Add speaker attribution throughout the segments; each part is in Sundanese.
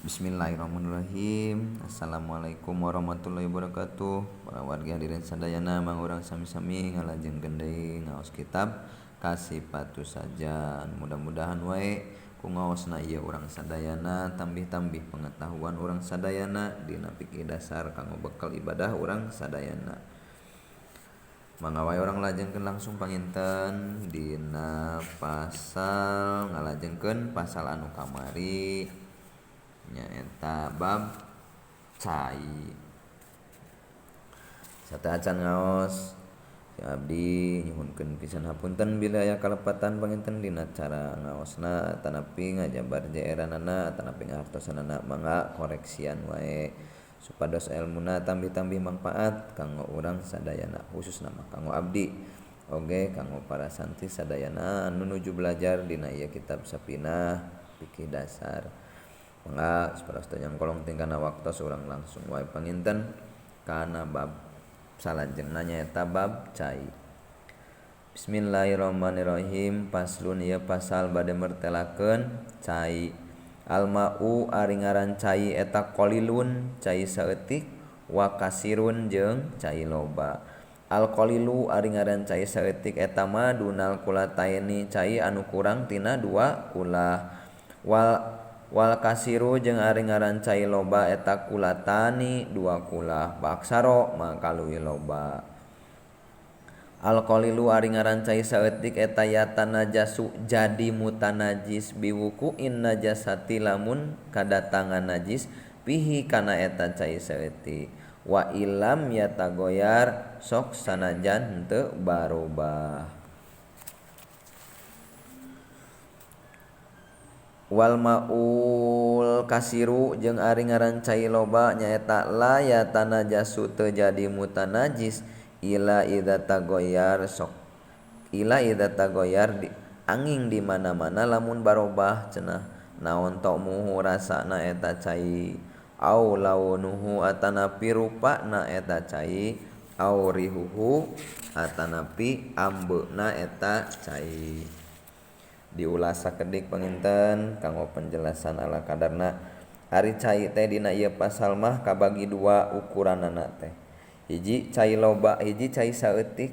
Speaker 1: Bismillahirrahmanirrahim. Assalamualaikum warahmatullahi wabarakatuh. Para warga hadirin sadayana mang urang sami-sami ngalajengkeun deui ngaos kitab Kasipatu Sajan. Mudah-mudahan wae ku ngaosna ieu urang sadayana tambih-tambih pengetahuan urang sadayana dina fikih dasar kanggo bekal ibadah urang sadayana. Mangga wae urang lajengkeun langsung panginten dina pasal ngalajengkeun pasal anu kamari nyaeta bab cai. Sateuacan ngaos si abdi nyuhunkeun pisan hapunten bila aya kalepatan panginten dina cara ngaosna atanapi ngajabar jeeranana atanapi ngahartosanana, mangga koreksian wae supados elmuna tambih-tambih mangpaat kanggo urang sadayana, khususna mah kanggo abdi oge kanggo para santri sadayana anu nuju belajar dina ieu kitab Sapinah Fikih Dasar. Mangga supados teu nyangkolong tingkana waktos urang langsung wae panginten kana bab salajengna nyaeta bab cai. Bismillahirrahmanirrahim. Paslon ieu pasal bade mertelakeun cai. Alma'u ari ngaran cai eta qalilun cai saeutik wa kasirun jeung cai loba. Alqalilu ari ngaran cai saeutik eta mah dunal kulataini cai anu kurang tina dua kulah. Wal kasiru jeung ari ngaran cai loba eta kulatani dua kulah baksaro maka leuwih loba. Alqalilu ari ngaran cai saeutik eta yatanajasu jadi mutanajis biwukuin najasati lamun kadatangan najis pihi kana eta cai saeutik wa ilam yatagoyar sok sanajan teu barobah. Wal maul kasiru jeung ari ngaran cai loba nyaeta la yatanajasu teu jadi mutanajis ila idza tagoyar sok ila idza tagoyar di angin di mana-mana lamun barobah cenah naon tomuhu rasana eta cai au launuhu atanapi rupana eta cai au rihuhu atanapi ambeuna eta cai. Diulas sakedik panginten kanggo penjelasan ala kadarna. Ari cai teh dina ieu pasal mah kabagi dua ukuranana teh. Hiji cai loba, hiji cai saeutik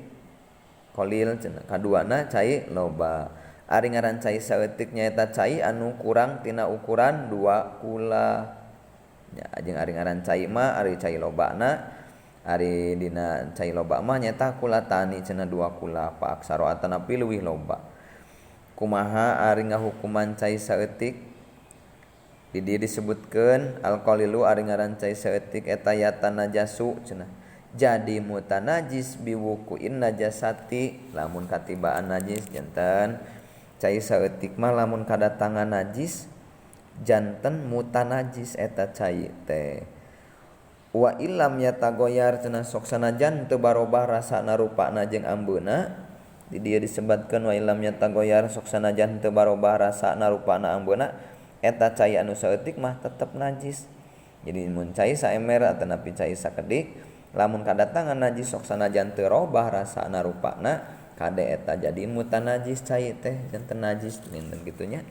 Speaker 1: qalil cenah. Kaduana cai loba. Ari ngaran cai saeutik nyaeta cai anu kurang tina ukuran dua kula. Nya jeung ari ngaran cai mah ari cai lobana ari dina cai loba mah nyaeta kulatani cenah dua kula pa aksara atanapi leuwih loba. Kumaha ari ngahukuman cai saeutik? Di dieu disebutkeun alqalilu ari ngaran cai saeutik eta yatanajasu cenah jadi mutanajis biwukuin najasati lamun katibaan najis. Janten cai saeutik mah lamun kadatangan najis janten mutanajis eta cai teh. Wa illam yatagoyar cenah sok sanajan teu barobah rasana rupana jeung ambeuna. Di dieu disebatkeun wa illam yatagoyar sok sanajan teu barobah rasana rupana ambeuna eta cai anu saeutik mah tetep najis. Jadi mun cai saemer atanapi cai sakedik lamun kadatangan najis sok sanajan teu robah rasana rupana kade eta jadi mutanajis cai teh janten najis linten kitu nya.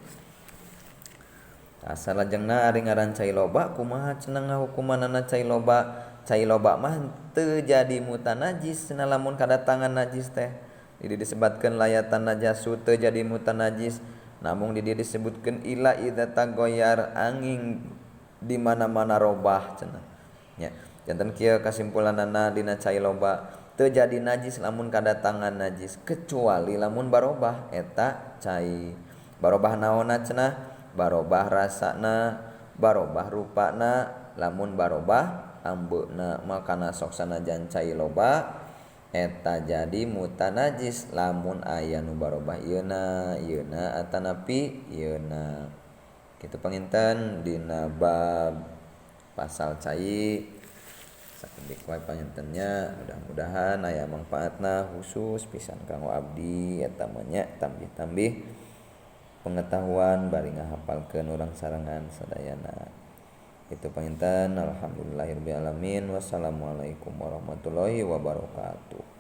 Speaker 1: Asal lajengna ari ngaran cai loba kumaha cenah ngahukumanana cai loba? Cai loba mah teu jadi mutanajis cenah lamun kadatangan najis teh. Di dieu disebutkeun layatan najasu teu jadi mutanajis, namung di dieu disebutkeun ila idza tagoyar angin di mana-mana robah cenah nya. Janten kieu kasimpulanana dina cai loba teu jadi najis lamun kadatangan najis kecuali lamun barobah eta cai. Barobah naonna cenah? Barobah rasana, barobah rupana, lamun barobah ambeuna makana sok sanajan cai loba eta jadi mutanajis lamun aya nu barobah ieuna ieuna atanapi ieuna. Kitu panginten dina bab pasal cai. Sakedik wae pangintennya, mudah-mudahan aya mangpaatna khusus pisan kanggo abdi eta mah nya tambih-tambih pengetahuan bari ngahapalkeun urang sarengan sadayana. Itu panginten, alhamdulillahirabbil alamin. Wassalamualaikum warahmatullahi wabarakatuh.